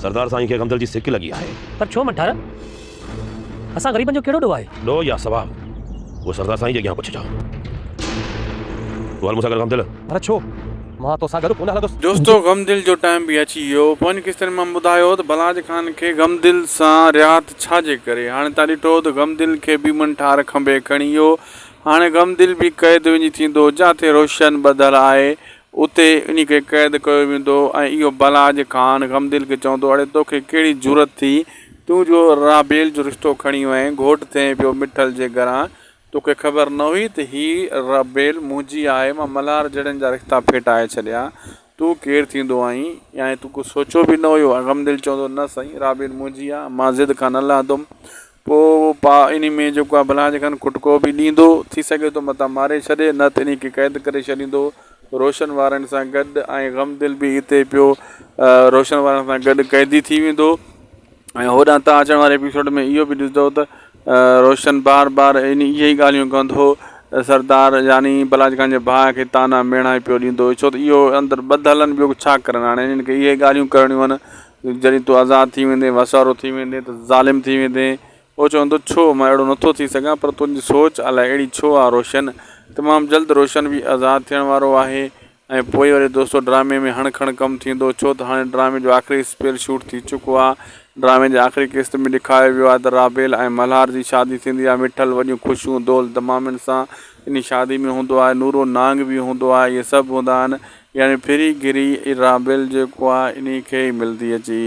سردار سائين کي غمدل جي سڪ لڳي آهي. پر ڇو منٺار؟ اسان غريبن جو ڪهڙو ڏوهه آهي؟ ڏوهه يا ثواب، اهو سردار سائين جي اڳيان پڇجان. تون هل مون سان گڏ غمدل. پر ڇو؟ مان توسان گڏ ڪونه هلندس. دوستو غم دل جو ٽائيم به اچي ويو. پوين قسطن ۾ مان ٻڌايو ته بلاج خان کي غم دل سان رياحت ڇا جي ڪري. هاڻي تان ڏٺو ته غم دل کي به منٺار کنڀي کڻي ويو. هاڻي غم دل به قيد وڃي ٿيندو. جاٿي روشن ٻڌل آهي اتي انهي کي قيد ڪيو ويندو ۽ اهو بلاج خان غم دل کي چوندو اڙي توکي ڪهڙي جرئت ٿي تون جو رابيل جو رشتو کڻي وئين گهوٽ ٿئين پيو مٺل جي گهران توکي خبر نه هئي ته هي رابيل منهنجي آهي، مان ملهار جهڙن جا رشتا ڦيٽائي ڇڏيا، تون ڪير ٿيندو آهين؟ يعني تو ڪو سوچيو به نه هيو؟ غمدل چوندو، نه سائين، رابيل منهنجي آ، مان ضد کان نه لهندم. پوء پا انهي ۾ جيڪو آ بلاج خان کٽڪو به ڏيندو، ٿي سگهي ٿو متان ماري ڇڏي، نه ته انهي کي قيد ڪري ڇڏيندو روشن وارن سان گڏ ۽ غمدل به اتي پيو روشن وارن سان گڏ قيدي ٿي ويندو. ۽ هوڏانهن تان اچڻ واري ايپيسوڊ ۾ اهو به ڏسندو ته روشن بار بار ان اهي ئي ڳالهيون ڪندو هو سردار يعني بلاج خان جي ڀاء کي طعنا ميڻا پيو ڏيندو هو ڇو ته اهو اندر ٻڌل آهن ٻيو ڇا ڪرن هاڻي انهن کي اهي ڳالهيون ڪرڻيون آهن جڏهن تون آزاد ٿي ويندين وسارو ٿي ويندين ته ظالم ٿي ويندين هو چوندو ڇو مان اهڙو نٿو ٿي سگهان پر تنهنجي سوچ الائي اهڙي ڇو آهي روشن تمام جلد روشن به آزاد ٿيڻ وارو آهي ۽ پوء وري دوستو ڊرامي ۾ هڻ کڻ ڪم ٿيندو ڇو ته هاڻي ڊرامي جو آخري اسپيل شوٽ ٿي چڪو آ ڊرامي جي آخري قسط ۾ ڏيکاريو ويو آ ته رابيل ۽ ملهار جي شادي ٿيندي آ مٺل وڏيون خوشيون دول دمامين سان انهي شادي ۾ هوندو آهي نورو نانگ به هوندو آهي اهي سڀ هوندا آهن يعني ڦري گهري رابيل جيڪو آ انهي کي ئي ملدي اچي.